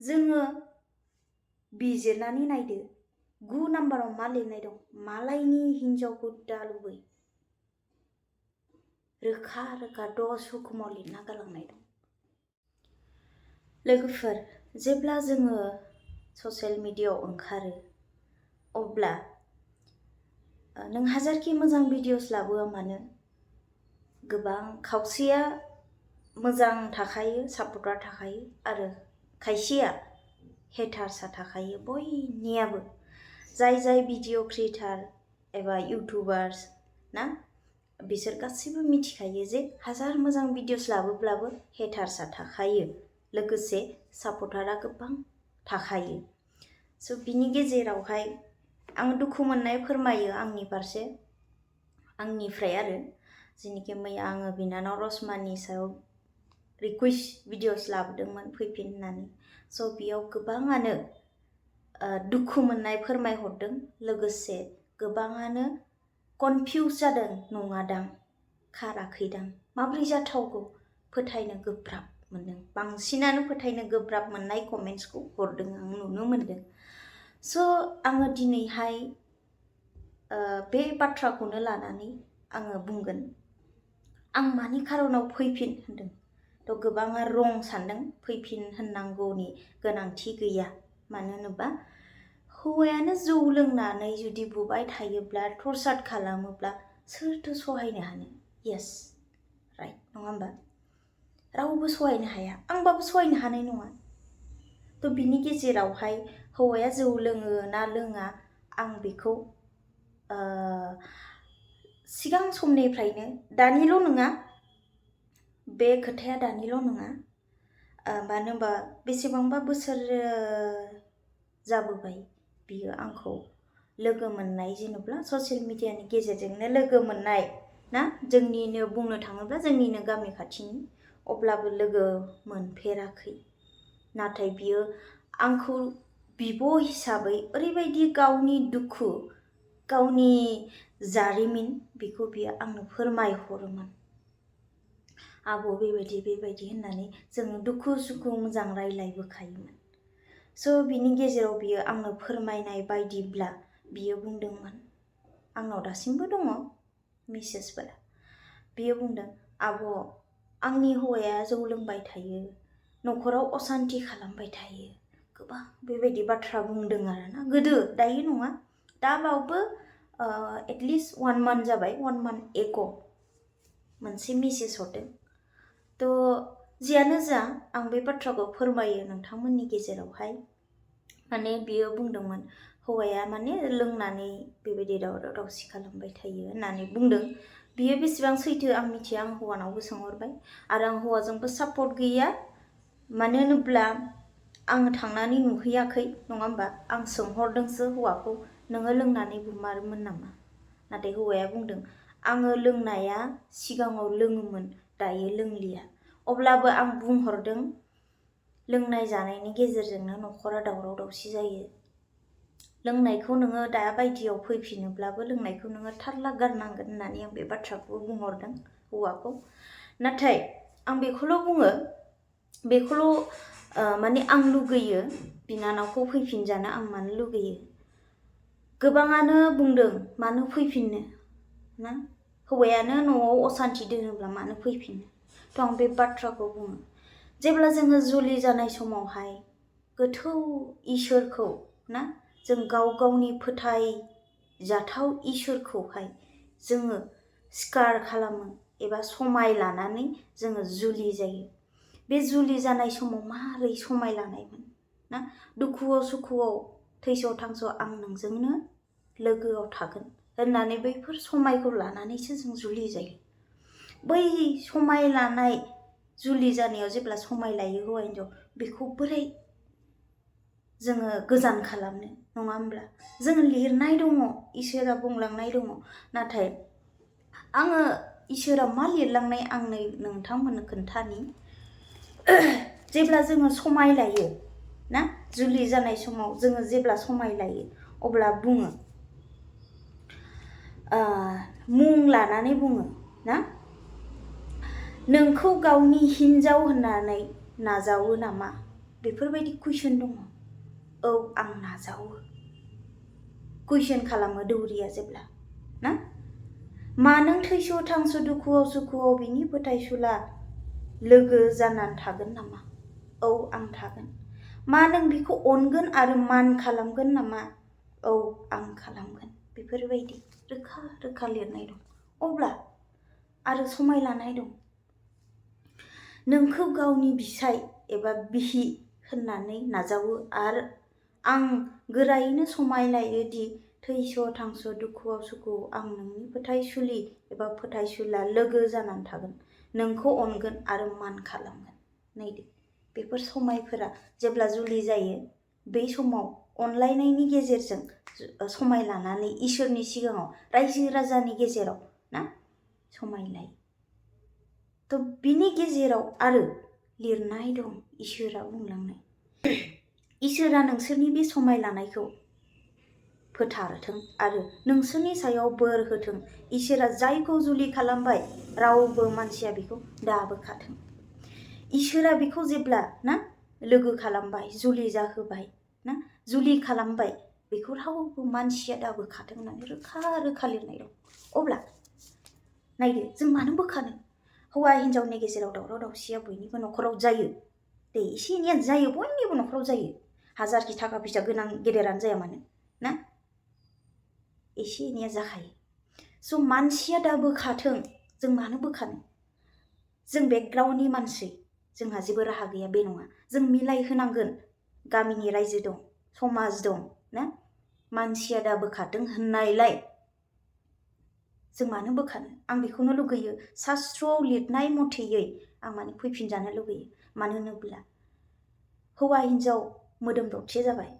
जोङो बिजिरनानै नायदो 9 नाम्बाराव मा लिरनाय दं मालायनि हिनजावखौ दालुबै रोखा रोखा 10 हुकुमाव लिरना गालांनाय दं। लोगोफोर जेब्ला जोङो ससियेल मिडियायाव ओंखारो अब्ला नों हाजारखि मोजां भिडिअस लाबोआ मानो गोबां खावसेया मोजां थाखायो सापर्टार थाखायो आरो खायसेया हेटार्सआ थाखायो बयनियाबो जाय भिडिअ क्रिएटार एबा इउटुबार्स ना बिसोर गासैबो मिथिखायो जे हाजार मोजां भिडिअस लाबोब्लाबो हेटार्सआ थाखायो लोगोसे सापर्टारा गोबां थाखायो। स' बिनि गेजेरावहाय आं दुखु मोननाय फोरमायो आंनि फारसे आंनिफ्राय आरो जेनेखि मैया आङो बिनानाव रसमानि सायाव रिकुवेस्ट भिडिअस लाबोदोंमोन फैफिन होननानै स' बेयाव गोबाङानो दुखु मोननाय फोरमायहरदों लोगोसे गोबाङानो कनफिउज जादों नङादां खाराखैदां माब्रै जाथावगौ फोथायनो गोब्राब मोनदों बांसिनानो फोथायनो गोब्राब मोननाय कमेन्ट्सखौ हरदों आं नुनो मोनदों। स' आङो दिनैहाय बे बाथ्राखौनो लानानै आङो बुंगोन आं मानि खारनाव फैफिन होनदों थ' गोबाङा रं सानदों फैफिन होननांगौनि गोनांथि गैया मानो होनोबा हौवायानो जौ लोंनानै जुदि बुबाय थायोब्ला टर्चार खालामोब्ला सोरथो सहायनो हानो येस राइट नङा होमबा रावबो सहायनो हाया आंबाबो सहायनो हानाय नङा। थ' बिनि गेजेरावहाय हौवाया जौ लोङो ना लोङा आं बेखौ सिगां समनिफ्रायनो दानिल' नङा बे खोथाया दानिल' नङा मानो होनबा बेसेबांबा बोसोर जाबोबाय बियो आंखौ लोगो मोननाय जेनेबा ससियेल मिडियानि गेजेरजोंनो लोगो मोननाय ना जोंनिनो बुंनो थाङोब्ला जोंनिनो गामि खाथिनि अब्लाबो लोगो मोनफेराखै नाथाय बियो आंखौ बिब' हिसाबै ओरैबायदि गावनि दुखु गावनि जारिमिन बेखौ बियो आंनो फोरमायहरोमोन आब' बेबायदि होननानै जोङो दुखु सुखु मोजां रायलायबोखायोमोन। स' बिनि गेजेराव बियो आंनो फोरमायनाय बायदिब्ला बियो बुंदोंमोन आंनाव दासिमबो दङ मेसेजफोरा बियो बुंदों आब' आंनि हौवाया जौ लोंबाय थायो न'खराव असान्ति खालामबाय थायो गोबां बेबायदि बाथ्रा बुंदों आरोना गोदो दायो नङा दाबावबो एटलिस्ट 1 month जाबाय 1 month एग' मोनसे मेसेज हरदों। थ' जियानो जा आं बे बाथ्राखौ फोरमायो नोंथांमोननि गेजेरावहाय माने बियो बुंदोंमोन हौवाया माने लोंनानै बेबायदि दावराव दावसि खालामबाय थायो होननानै बुंदों बियो बेसेबां सैथो आं मिथिया आं हौवानावबो सोंहरबाय आरो आं हौवाजोंबो सापर्ट गैया मानो होनोब्ला आं थांनानै नुहैयाखै नङा होमबा आं सोंहरदोंसो हौवाखौ नोङो लोंनानै बुमारोमोन नामा नाथाय हौवाया बुंदों आङो लोंनाया सिगाङाव लोङोमोन दायो लोंलिया अब्लाबो आं बुंहरदों लोंनाय जानायनि गेजेरजोंनो न'खरा दावराव दावसि जायो लोंनायखौ नोङो दा बायदियाव फैफिनोब्लाबो लोंनायखौ नोङो थारला गारनांगोन होननानै आं बे बाथ्राखौ बुंहरदों हौवाखौ नाथाय आं बेखौल' बुङो बेखौल' माने आं लुगैयो बिनानावखौ फैफिनजानो आं मानो लुगैयो गोबाङानो बुंदों मानो फैफिननो ना हौवायानो न'आव असान्ति दोनोब्ला मानो फैफिननो थ' आं बे बाथ्राखौ बुङो जेब्ला जोङो जुलि जानाय समावहाय गोथौ इसोरखौ ना जों गाव गावनि फोथायजाथाव इसोरखौहाय जोङो सिकार खालामो एबा समाय लानानै जोङो जुलि जायो बे जुलि जानाय समाव मारै समाय लानायमोन ना दुखुआव सुखुआव थैस' थांस' आं नोंजोंनो लोगोआव थागोन होननानै बैफोर समायखौ लानानैसो जों जुलि जायो बै समाय लानाय जुलि जानायाव जेब्ला समाय लायो हौवा हिन्जाव बेखौ बोरै जोङो गोजान खालामनो नङा होमब्ला जों लिरनाय दङ इसोरा बुंलांनाय दङ नाथाय आङो इसोरा मा लिरलांनाय आं नोंथांमोननो खोन्थानि जेब्ला जोङो समाय लायो ना जुलि जानाय समाव जोङो जेब्ला समाय लायो अब्ला बुङो मुं लानानै बुङो ना नोंखौ गावनि हिन्जाव होननानै नाजावो नामा बेफोरबायदि कुइसन दङ। औ आं नाजावो कुइसन खालामो दौरिया जेब्ला ना मा नों थैस' थांस' दुखुआव सुखुआव बिनि फोथायसुला लोगो जानानै थागोन नामा? औ आं थागोन। मा नों बिखौ अनगोन आरो मान खालामगोन नामा? औ आं खालामगोन। बेफोरबायदि रोखा रोखा लिरनाय दं। अब्ला आरो समाय लानाय दं। नोंखौ गावनि बिसाय एबा बिहि होननानै नाजावो आरो आं गोरायैनो समायलायो दि थैस' थांस' दुखुआव सुखुआव आं नोंनि फोथायसुलि एबा फोथायसुला लोगो जानानै थागोन, नोंखौ अनगोन आरो मान खालामगोन। नायदो बेफोर समायफोरा जेब्ला जुलि जायो बे समाव अनलायनायनि गेजेरजों समाय लानानै इसोरनि सिगाङाव रायजो राजानि गेजेराव ना समायलायो। थ' बिनि गेजेराव आरो लिरनाय दं। इसोरा बुंलांनाय इसोरा नोंसोरनि बे समाय लानायखौ फोथारथों आरो नोंसोरनि सायाव बोर होथों। इसोरा जायखौ जुलि खालामबाय रावबो मानसिया बेखौ दाबोखाथों। इसोरा बेखौ जेब्ला ना लोगो खालामबाय, जुलि जाहोबाय ना जुलि खालामबाय, बेखौ रावबो मानसिया दाबोखाथों होननानै रोखा रोखा लिरनाय दं। अब्ला नायदो जों मानो बोखानो? हौवा हिन्जावनि गेजेराव दावराव दावसिया बयनिबो न'खराव जायो। दे एसे एनैया जायो, बयनिबो न'खराव जायो। हाजारखि थाखा फैसा गोनां गेदेरानो जाया मानो ना एसे एनैया जाखायो। स' मानसिया दा बोखाथों। जों मानो बोखानो? जों बेकग्राउन्डनि मानसि, जोंहा जेबो राहा गैया बे नङा। जों मिलायहोनांगोन। गामिनि रायजो दं, समाज दं ना मानसिया दा बोखाथों होननायलाय जों मानो बोखानो? आं बेखौनो लुगैयो शास्त्रआव लिरनाय मथेयै आं माने फैफिनजानो लुगैयो। मानो होनोब्ला हौवा हिन्जाव मोदोम दरसे जाबाय।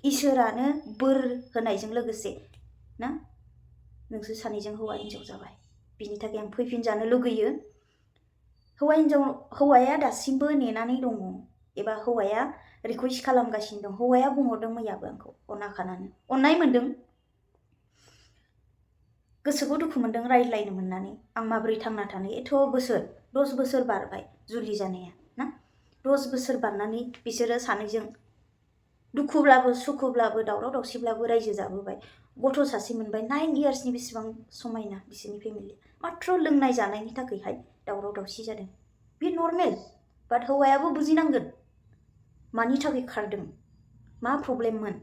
इसोरानो बोर होनायजों लोगोसे ना नोंसोर सानैजों हौवा हिन्जाव जाबाय। बिनि थाखाय आं फैफिनजानो लुगैयो। हौवाया दासिमबो नेनानै दङ एबा हौवाया रिकुवेस्ट खालामगासिनो दं। हौवाया बुंहरदों मैयाबो आंखौ अनाखानानो अननाय मोनदों, गोसोखौ दुखु मोनदों रायज्लायनो मोननानै। आं माबोरै थांना थानो? एथ' बोसोर 10 बोसोर बारबाय जुलि जानाया ना 10 बोसोर बारनानै बिसोरो सानैजों दुखुब्लाबो सुखुब्लाबो दावराव दावसिब्लाबो रायजो जाबोबाय। गथ' सासे मोनबाय। 9 इयार्सनि बेसेबां समायना बिसोरनि फेमिलि। माथ्र' लोंनाय जानायनि थाखायहाय दावराव दावसि जादों। बे नर्मेल। बाट हौवायाबो बुजिनांगोन मानि थाखाय खारदों, मा प्रब्लेममोन।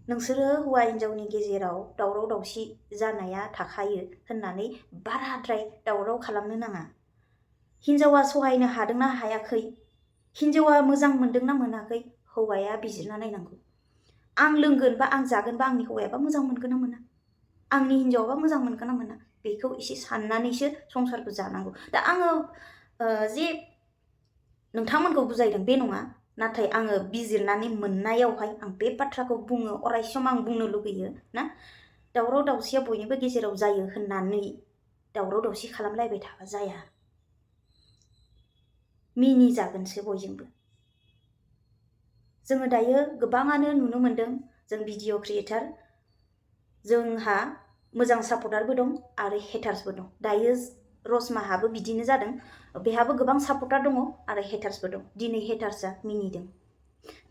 नोंसोरो हौवा हिन्जावनि गेजेराव दावराव दावसि जानाया थाखायो होननानै बाराद्राय दावराव खालामनो नाङा। हिन्जावा सहायनो हादोंना हायाखै, हिन्जावा मोजां मोनदोंना मोनाखै, हौवाया बिजिरना नायनांगौ। आं लोंगोन बा आं जागोन बा आंनि हौवायाबा मोजां मोनगोन ना मोना, आंनि हिन्जावाबा मोजां मोनगोन ना मोना, बेखौ एसे साननानैसो संसारखौ जानांगौ। दा आङो जे नोंथांमोनखौ बुजायदों बे नङा, नाथाय आङो बिजिरनानै मोननायावहाय आं बे बाथ्राखौ बुङो। अरायसम आं बुंनो लुगैयो ना दावराव दावसिया बयनिबो गेजेराव जायो होननानै दावराव दावसि खालामलायबाय थाबा जाया। मिनि जागोनसो बयजोंबो। जोङो दायो गोबाङानो नुनो मोनदों, जों भिडिअ क्रिएटार, जोंहा मोजां सापर्टारबो दं आरो हेटार्सबो दं। दायो रसमाहाबो बिदिनो जादों। बेहाबो गोबां सापर्टार दङ आरो हेटार्सबो दं। दिनै हेटार्सआ मिनिदों,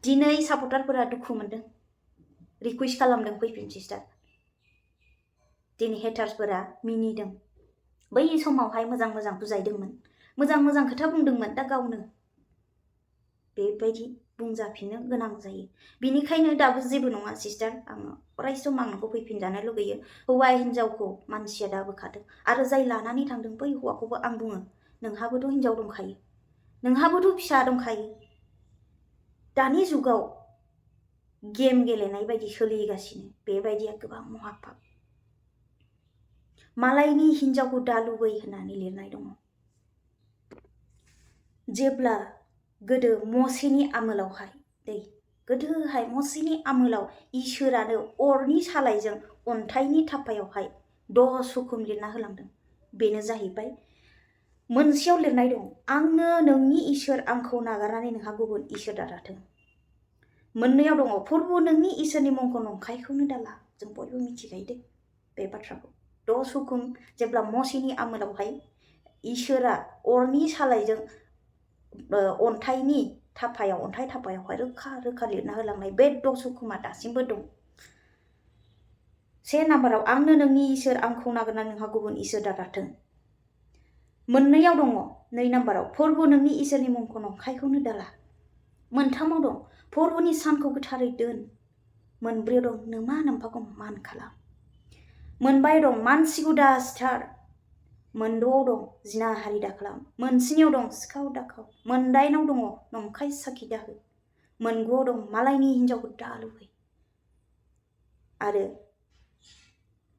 दिनै सापर्टारफोरा दुखु मोनदों, रिकुवेस्ट खालामदों फैफिन सिस्टार। दिनै हेटार्सफोरा मिनिदों। बै समावहाय मोजां मोजां बुजायदोंमोन, मोजां मोजां खोथा बुंदोंमोन, दा गावनो बेबायदि बुंजाफिननो गोनां जायो। बिनिखायनो दाबो जेबो नङा सिस्टार, आङो अरायसम आं नोंखौ फैफिनजानो लुगैयो। हौवा हिन्जावखौ मानसिया दा बोखाथों आरो जाय लानानै थांदों बै हौवाखौबो आं बुङो, नोंहाबोथ' हिन्जाव दंखायो, नोंहाबोथ' फिसा दंखायो। दानि जुगाव गेम गेलेनाय बायदि सोलिगासिनो, बेबायदिया गोबां महापाप। मालायनि हिन्जावखौ दा लुबै होननानै लिरनाय दङ। जेब्ला गोदो मसेनि आमोलावहाय गोदोहाय मसेनि आमोलाव इसोरानो अरनि सालायजों अन्थाइनि थाफायावहाय 10 हुकुम लिरना होलांदों। बेनो जाहैबाय मोनसेयाव लिरनाय दं, आंनो नोंनि इसोर, आंखौ नागारनानै नोंहा गुबुन इसोर दाजाथों। मोननैयाव दङ, प्रभु नोंनि इसोरनि मुंखौ नंखायखौनो दाला। जों बयबो मिथिखायो दे बे बाथ्राखौ। 10 हुकुम जेब्ला मसेनि आमोलावहाय इसोरा अरनि सालायजों अन्थाइनि थाफायाव अन्थाइ थाफायावहाय रोखा रोखा लिरना होलांनाय बे दसुखुमा दासिमबो दं। 1 नाम्बाराव आंनो नोंनि इसोर आंखौ नागिरना नोंहा गुबुन इसोर दाथाथों। मोननैयाव दङ 2 नाम्बाराव फोरबो नोंनि इसोरनि मुंखौ नंखायखौनो दाला। मोनथामाव दं फोरबोनि सानखौ गोथारै दोन। मोनब्रैयाव दं नोमा नोम्फाखौ मान खालाम। मोनबायाव दं मानसिखौ दा सिथार। मोनद'आव दं जिनाहारि दाखालाम। मोनस्नियाव दं सिखाव दाखाव। मोनदाइनाव दङ नंखाय साखि दाहो। मोनगुआव दं मालायनि हिनजावखौ दा लुबै। आरो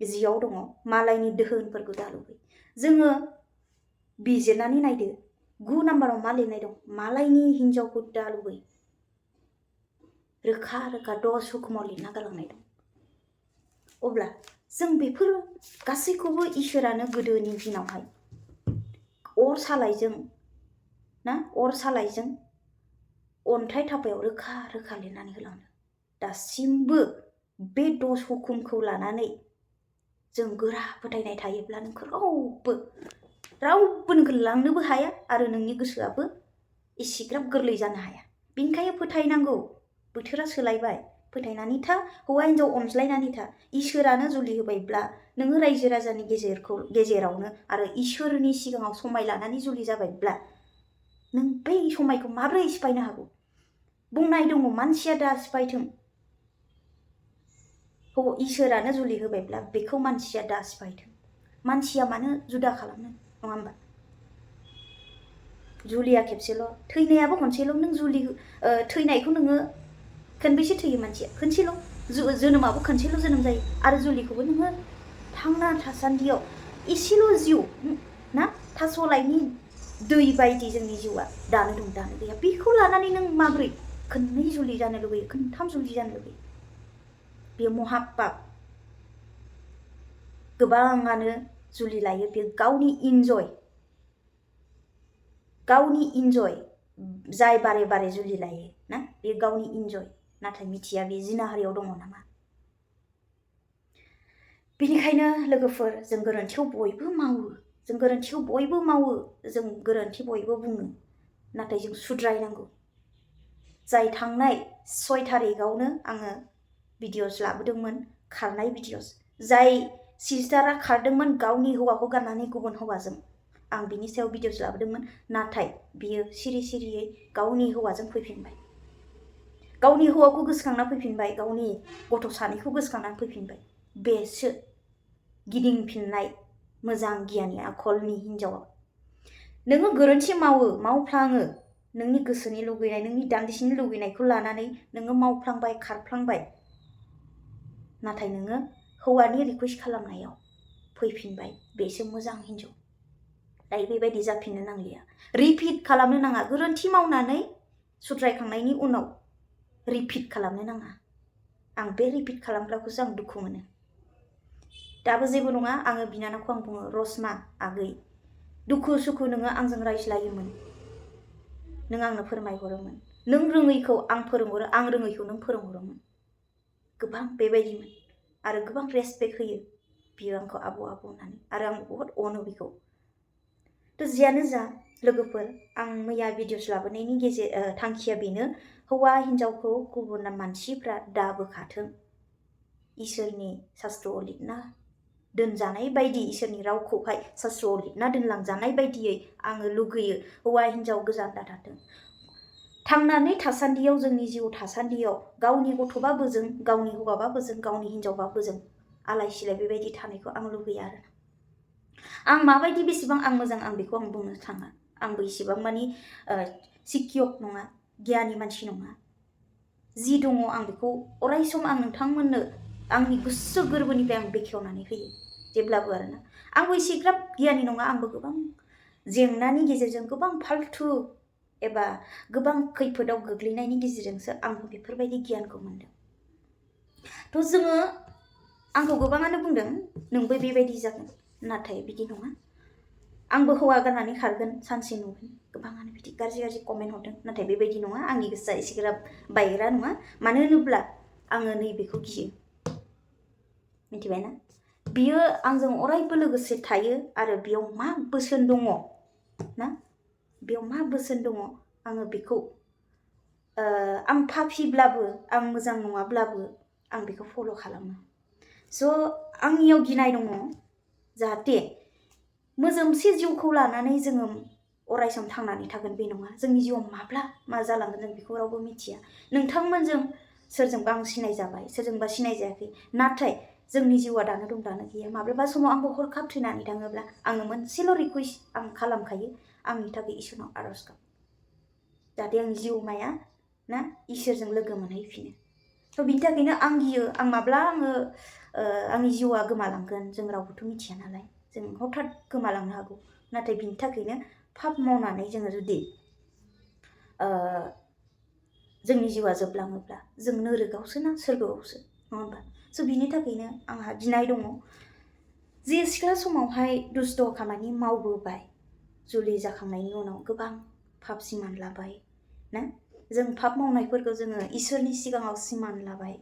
10आव दङ मालायनि दोहोनफोरखौ दा लुबै। जोङो बिजिरनानै नायदो 9 नाम्बाराव मा लिरनाय दं? मालायनि हिनजावखौ दा लुबै। रोखा रोखा 10 हुकुमाव लिरना गालांनाय दं। अब्ला जों बेफोर गासैखौबो इसोरानो गोदोनि दिनावहाय अर सालायजों अन्थाइ थाफायाव रोखा रोखा लिरनानै होलांदों। दासिमबो बे 10 हुकुमखौ लानानै जों गोरा फोथायनाय थायोब्ला नोंखौ रावबो नोंखौ लांनोबो हाया आरो नोंनि गोसोआबो एसेग्राब गोरलै जानो हाया। बेनिखायनो फोथायनांगौ। बोथोरा सोलायबाय। फोथायनानै था, हौवा हिनजाव अनज्लायनानै था। इसोरानो जुलि होबायब्ला नोङो रायजो राजानि गेजेरावनो आरो इसोरनि सिगाङाव समाय लानानै जुलि जाबायब्ला नों बै समायखौ माब्रै सिफायनो हागौ? बुंनाय दङ मानसिया दा सिफायथों। इसोरानो जुलि होबायब्ला बेखौ मानसिया दा सिफायथों। मानसिया मानो जुदा खालामनो, नङा होमबा? जुलिया खेबसेल', थैनायाबो खनसेल'। नों थैनायखौ नोङो खनबेसे थैयो मानसिया? खनसेल'। जोनोमाबो खनसेल' जोनोम जायो आरो जुलिखौबो नोङो थांना थासान्दियाव एसेल' जिउ ना थास'लाइनि दै बायदि जोंनि जिउआ दानो दं दानो गैया। बेखौ लानानै नों माब्रै खननै जुलि जानो लुबैयो, खनथाम जुलि जानो लुबैयो? बेयो महापाप। गोबाङानो जुलि लायो बे गावनि इन्जय जाय बारे बारे जुलि लायो ना, बे गावनि इन्जय। नाथाय मिथिया बे जिनाहारियाव दङ नामा। बेनिखायनो लोगोफोर जों गोरोन्थिखौ बयबो मावो। जों गोरोन्थि बयबो बुङो। नाथाय जों सुद्रायनांगौ। जाय थांनाय 6 तारिखआवनो आङो भिडिअस लाबोदोंमोन, खारनाय भिडिअस। जाय सिस्टारा खारदोंमोन गावनि हौवाखौ गारनानै गुबुन हौवाजों, आं बिनि सायाव भिडिअस लाबोदोंमोन। नाथाय बियो सिरि सिरियै गावनि हौवाजों फैफिनबाय। गावनि हौवाखौ गोसोखांना फैफिनबाय, गावनि गथ' सानैखौ गोसोखांनानै फैफिनबाय। बेसो गिदिंफिननाय मोजां गियानि आखलनि हिनजावा। नोङो गोरोन्थि मावफ्लाङो। नोंनि गोसोनि लुगैनाय, नोंनि दान्दिसेनि लुगैनायखौ लानानै नोङो मावफ्लांबाय, खारफ्लांबाय। नाथाय नोङो हौवानि रिकुवेस्ट खालामनायाव फैफिनबाय। बेसो मोजां हिनजाव। दायो बेबायदि जाफिननो नांलिया। रिपिट खालामनो नाङा। गोरोन्थि मावनानै सुद्रायखांनायनि उनाव रिपिट खालामनो नाङा। आं बे रिपिट खालामग्राखौसो आं दुखु मोनो। दाबो जेबो नङा, आङो बिनानावखौ आं बुङो, रसमा आगै, दुखु सुखु नोङो आंजों रायज्लायोमोन। नों आंनो फोरमायहरोमोन। नों रोङैखौ आं फोरोंहरो, आं रोङैखौ नों फोरोंहरोमोन। गोबां बेबायदिमोन आरो गोबां रेसपेक्ट होयो बियो आंखौ आब' होननानै, आरो आं बहुद अनो बेखौ। थ' जियानो जा लोगोफोर, आं मैया भिडिअस लाबोनायनि थांखिया बेनो, हौवा हिनजावखौ गुबुन मानसिफ्रा दाबोखाथों। इसोरनि शास्त्रआव लिरना दोनजानाय बायदि, इसोरनि रावखौहाय शास्त्रआव लिरना दोनलांजानाय बायदियै आङो लुगैयो हौवा हिनजाव गोजान दाथाथों। थांनानै थासान्दियाव, जोंनि जिउ थासान्दियाव गावनि गथ'बाबो जों, गावनि हौवाबाबो जों, गावनि हिनजावबाबो जों आलाय सिलाय बेबायदि थानायखौ आं लुगैयो आरो। आं माबायदि बेसेबां आं मोजां आं बेखौ आं बुंनो थाङा। आंबो इसेबां मानि सिकियक नङा, गियानि मानसि नङा। जि दङ आं बेखौ अराय सम आं नोंथांमोननो आंनि गोसो गोरबोनिफ्राय आं बेखेवनानै होयो जेब्लाबो आरोना। आंबो एसेग्राब गियानि नङा। आंबो गोबां जेंनानि गेजेरजों, गोबां फाल्थु एबा गोबां खैफोदाव गोग्लैनायनि गेजेरजोंसो आंबो बेफोरबायदि गियानखौ मोनदों। थ' जोङो, आंखौ गोबाङानो बुंदों नोंबो बेबायदि जागोन, नाथाय बिदि नङा। आंबो हौवा गारनानै खारगोन, सानसे नुगोन। गोबाङानो बिदि गाज्रि गाज्रि कमेन्ट हरदों, नाथाय बेबायदि नङा। आंनि गोसोआ एसेग्राब बायग्रा नङा। मानो होनोब्ला आङो नैबेखौ गियो, मिथिबायना? बियो आंजों अरायबो लोगोसे थायो आरो बेयाव मा बोसोन दङ ना, बेयाव मा बोसोन दङ आङो बेखौ आं पापिब्लाबो आं मोजां नङाब्लाबो आं बेखौ फल' खालामो। स' आंनियाव गिनाय दङ जाहाथे मोजोमसे जिउखौ लानानै जोङो अरायसम थांनानै थागोन बे नङा। जोंनि जिउआव माब्ला मा जालांगोन जों बेखौ रावबो मिथिया। नोंथांमोनजों सोरजोंबा आं सिनाय जाबाय, सोरजोंबा सिनाय जायाखै, नाथाय जोंनि जिउआ दानो दं दानो गैया। माब्लाबा समाव आंबो हरखाब थैनानै थाङोब्ला आङो मोनसेल' रिकुवेस्ट आं खालामखायो, आंनि थाखाय इसोरनाव आर'ज गाब, जाहाथे आंनि जिउमाया ना इसोरजों लोगो मोनहैफिनो। थ' बिनि थाखायनो आं गियो, आं माब्ला आंनि जिउआ गोमालांगोन जों रावबोथ' मिथिया नालाय, जों हठात गोमालांनो हागौ। नाथाय बिनि थाखायनो पाप मावनानै जोङो जुदि जोंनि जिउआ जोबलाङोब्ला जों नोरकावसो ना सोरगोआवसो, नङा होमबा? स' बिनि थाखायनो आंहा गिनाय दङ। जे सिख्ला समावहाय दुस्त' खामानि मावबोबाय, जुलि जाखांनायनि उनाव गोबां पाप सिमान लाबाय ना, जों पाप मावनायफोरखौ जोङो इसोरनि सिगाङाव सिमान लाबाय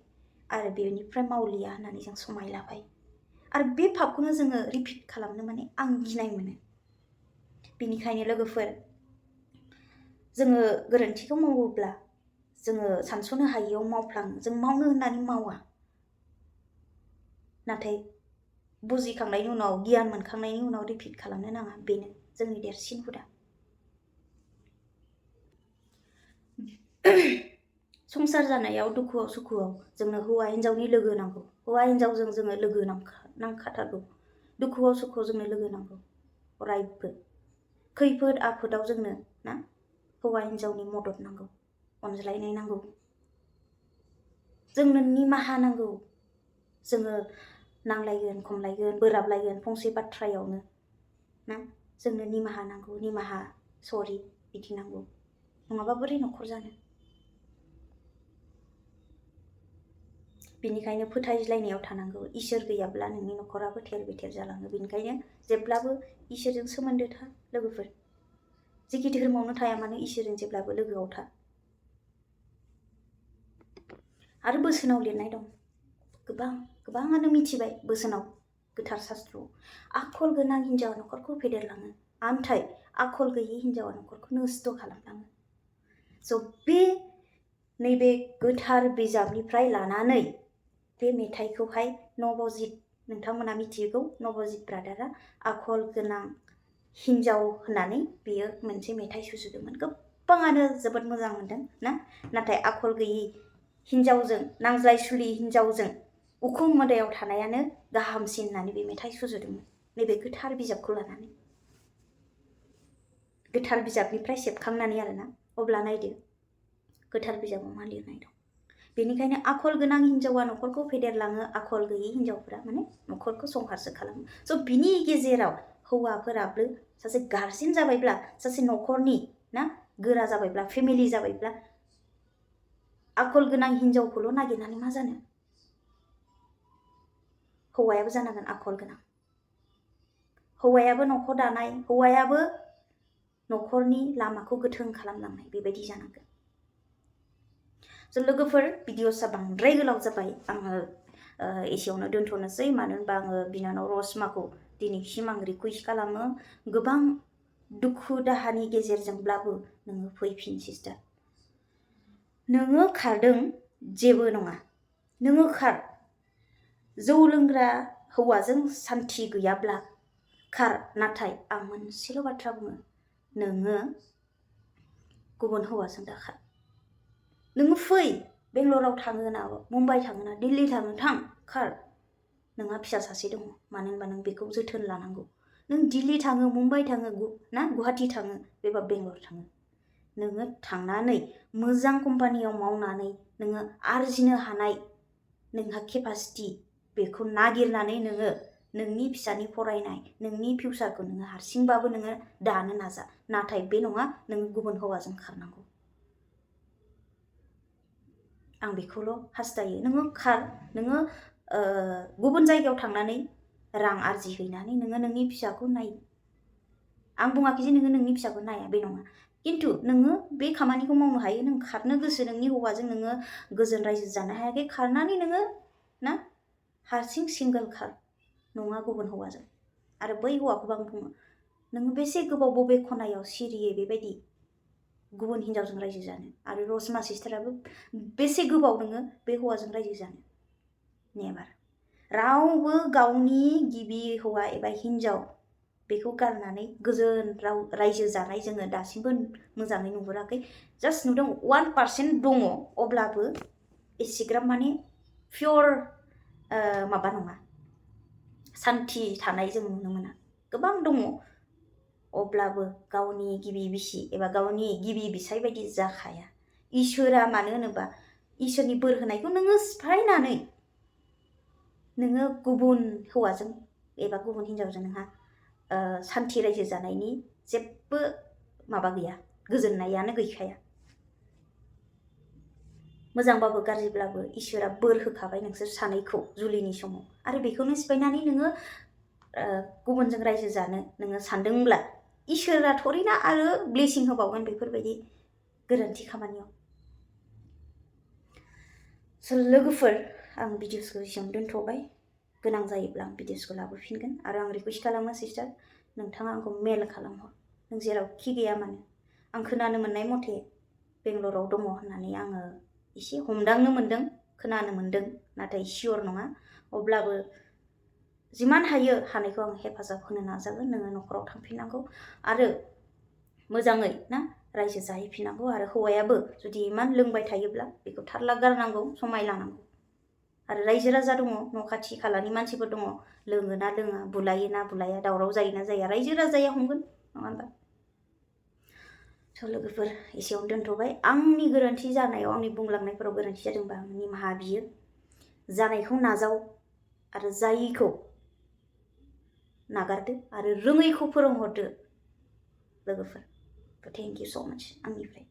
आरो बेनिफ्राय मावलिया होननानै जों समाय लाबाय, आरो बे पापखौनो जोङो रिपिट खालामनो माने आं गिनाय मोनो। बेनिखायनो लोगोफोर, जोङो गोरोन्थिखौ मावोब्ला जोङो सानस'नो हायियाव मावफ्लाङो, जों मावनो होननानै मावा, नाथाय बुजिखांनायनि उनाव, गियान मोनखांनायनि उनाव रिपिट खालामनो नाङा, बेनो जोंनि देरसिन हुदा। संसार जानायाव दुखुआव सुखुआव जोंनो हौवा हिन्जावनि लोगो नांगौ। हौवा हिन्जावजों जोङो लोगो नांखाथारगौ। दुखुआव सुखुआव जोंनो लोगो नांगौ अरायबो। खैफोद आफोदाव जोंनो ना हौवा हिन्जावनि मदद नांगौ, अनज्लायनाय नांगौ, जोंनो निमाहा नांगौ। जोङो नांलायगोन, खमलायगोन, बोराबलायगोन फंसे बाथ्रायावनो ना, जोंनो निमाहा नांगौ, निमाहा, सरि बिदि नांगौ, नङाबा बोरै न'खर जानो। बेनिखायनो फोथायज्लायनायाव थानांगौ। इसोर गैयाब्ला नोंनि न'खराबो थेर बेथेर जालाङो। बेनिखायनो जेब्लाबो इसोरजों सोमोन्दो था लोगोफोर। जेखि धोरोमावनो थाया मानो इसोरजों जेब्लाबो लोगोआव था। आरो बोसोनाव लिरनाय दं, गोबाङानो मिथिबाय बोसोनाव, गोथार शास्त्रआव, आखल गोनां हिन्जावा न'खरखौ फेदेरलाङो, आमथाय आखल गैयै हिन्जावा न'खरखौ नस्थ' खालामलाङो। स' बे नैबे गोथार बिजाबनिफ्राय लानानै बे मेथाइखौहाय नबजित, नोंथांमोना मिथिगौ, नबजित ब्रादारा आखल गोनां हिन्जाव होननानै बेयो मोनसे मेथाइ सुजुदोंमोन। गोबाङानो जोबोद मोजां मोनदों ना। नाथाय आखल गैयै हिन्जावजों, नांज्लायसुलि हिन्जावजों उखुम मोदायाव थानायानो गाहामसिन होननानै बे मेथाइ सुजुदोंमोन, नैबे गोथार बिजाबखौ लानानै, गोथार बिजाबनिफ्राय सेबखांनानै आरोना। अब्ला नायदो गोथार बिजाबाव मा लिरनाय दं। बेनिखायनो आखल गोनां हिन्जावा न'खरखौ फेदेरलाङो, आखल गैयै हिन्जावफोरा माने न'खरखौ संहारसो खालामो। स' बिनि गेजेराव हौवाफोराबो सासे गारजेन जाबायब्ला, सासे न'खरनि ना गोरा जाबायब्ला, फेमिलि जाबायब्ला, आखल गोनां हिन्जावखौल' नागिरनानै मा जानो, हौवायाबो जानांगोन आखल गोनां। हौवायाबो न'खर दानाय, हौवायाबो न'खरनि लामाखौ गोथों खालामलांनाय, बेबायदि जानांगोन। स' लोगोफोर, भिडिअ'सा बांद्राय गोलाव जाबाय, आङो एसेयावनो दोनथ'नोसै। मानो होनबा आङो बिनानाव रसमाखौ दिनैसिम आं रिकुवेस्ट खालामो, गोबां दुखु दाहानि गेजेरजोंब्लाबो नोङो फैफिन सिस्टार। नोङो खारदों जेबो नङा, नोङो खार। जौ लोंग्रा हौवाजों सान्थि गैयाब्ला खार। नाथाय आं मोनसेल' बाथ्रा बुङो, नोङो गुबुन हौवाजों दाखार। नोङो फै, बेंगलराव थाङो ना, मुम्बाइ थाङो ना, दिल्ली थाङो, थां, खार। नोंहा फिसा सासे दङ, मानो होनबा नों बेखौ जोथोन लानांगौ। नों दिल्ली थाङो, मुम्बाइ थाङो ना, गुवाहाटि थाङो, बेबा बेंगलर थाङो, नोङो थांनानै मोजां कम्पानियाव मावनानै नोङो आरजिनो हानाय नोंहा केपासिटि, बेखौ नागिरनानै नोङो नोंनि फिसानि फरायनाय, नोंनि फिउचारखौ नोङो हारसिंबाबो नोङो दानो नाजा। नाथाय बे नङा नोङो गुबुन हौवाजों खारनांगौ। आं बेखौल' हास्थायो। नोङो खार, नोङो गुबुन जायगायाव थांनानै रां आरजिहैनानै नोङो नोंनि फिसाखौ नाय। आं बुङाखै जे नोङो नोंनि फिसाखौ नाया, बे नङा। खिन्थु नोङो बे खामानिखौ मावनो हायो, नों खारनो गोसो, नोंनि हौवाजों नोङो गोजोन रायजो जानो हायाखै, खारनानै नोङो ना हारसिं सिंगोल खार, नङा गुबुन हौवाजों। आरो बै हौवाखौबो आं बुङो, नोङो बेसे गोबाव बबे खनायाव सिरियै बेबायदि गुबुन हिनजावजों रायजो जानो आरो रसमा सिस्टाराबो बेसे गोबाव नोङो बे हौवाजों रायजो जानो नेभार रावबो गावनि गिबि हौवा एबा हिनजाव बेखौ गारनानै गोजोन रायजो जानाय जोङो दासिमबो मोजाङै नुहुराखै जास्ट नुदों 1% दङ अब्लाबो एसेग्राब माने पियर माबा नङा सान्थि थानाय जों नुनो मोना गोबां दङ अब्लाबो गावनि गिबि बिसि एबा गावनि गिबि बिसाय बायदि जाखाया इसोरा मानो होनोबा इसोरनि बोर होनायखौ नोङो सिफायनानै नोङो गुबुन हौवाजों एबा गुबुन हिनजावजों नोंहा सान्थि रायजो जानायनि जेबो माबा गैया गोजोननायानो गैखाया मोजांबाबो गाज्रिब्लाबो इसोरा बोर होखाबाय नोंसोर सानैखौ जुलिनि समाव आरो बेखौनो सिफायनानै नोङो गुबुनजों रायजो जानो नोङो सानदोंब्ला इसोरा थरिना आरो ब्लेसिं होबावगोन बेफोरबायदि गोरोन्थि खामानियाव लोगोफोर आं भिडिअसखौ एसेयावनो दोनथ'बाय गोनां जायोब्ला आं भिडिअसखौ लाबोफिनगोन आरो आं रिकुवेस्ट खालामो सिस्टार नोंथाङा आंखौ मेल खालामहर नों जेरावखि गैया मानो आं खोनानो मोननाय मथे बेंगलराव दङ होननानै आङो एसे हमदांनो मोनदों खोनानो मोनदों नाथाय सियर नङा अब्लाबो जिमान हायो हानायखौ आं हेफाजाब होनो नाजागोन नोङो न'खराव थांफिननांगौ आरो मोजाङै ना रायजो जाहैफिननांगौ आरो हौवायाबो जुदि इमान लोंबाय थायोब्ला बेखौ थारला गारनांगौ समाय लानांगौ आरो रायजो राजा दङ न' खाथि खालानि मानसिफोर दङ लोङो ना लोङा बुलायो ना बुलाया दावराव जायो ना जाया रायजो राजाया हमगोन नङा होनबा स' लोगोफोर एसेयावनो दोनथ'बाय आंनि गोरोन्थि जानायाव आंनि बुंलांनायफोराव गोरोन्थि जादोंबा निमाहा बियो जानायखौ नाजाव आरो जायैखौ नागारदो आरो रोङैखौ फोरोंहरदो लोगोफोर थेंक इउ स' माच आंनिफ्राय